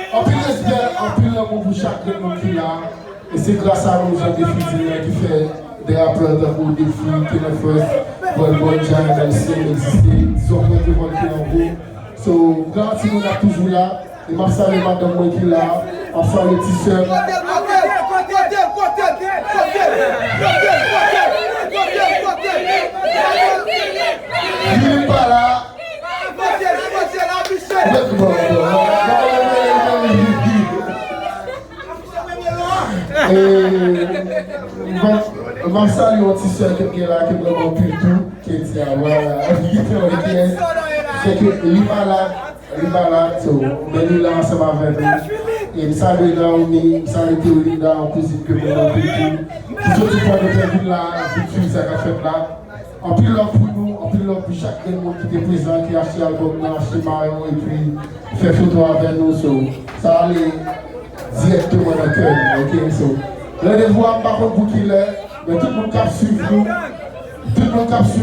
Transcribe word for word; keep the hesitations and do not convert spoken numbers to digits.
Anpil respè, anpil lanmou pou chak grenn moun ki la. E se gras a nou, jan Defi di la, ki fè de rapè tankou Defi, Kenny Fresh, Boy Boy, Jay, M C, egziste. Dizon mwen te vòlte anvo. So, m garanti nou n ap toujou la. E m ap salye madanm mwen ki la. M ap salye ti sè m. Li pa la. Bon, bon, bon. E, bon, m ap salye yon ti sè ke m gen la, ke m renmen anpil tou, ke di a, vwala. Se ke li malad, li malad, so, men li la ansanm avè nou. E m salye Naomi, m salye Theolinda, yon kouzin ke m renmen anpil tou. Ki soti Pòdepè vin la, vin swiv sa k ap fèt la. Anpil love pou nou, anpil love pou chak grenn moun ki te prezan, ki achte albòm nan, achte mayo, epi fè foto avè nou. So, sa ale dirèkteman nan kè nou, oke? So, randevou a, m pa konn pou kilè, men tout moun k ap swiv nou, tout moun k ap swiv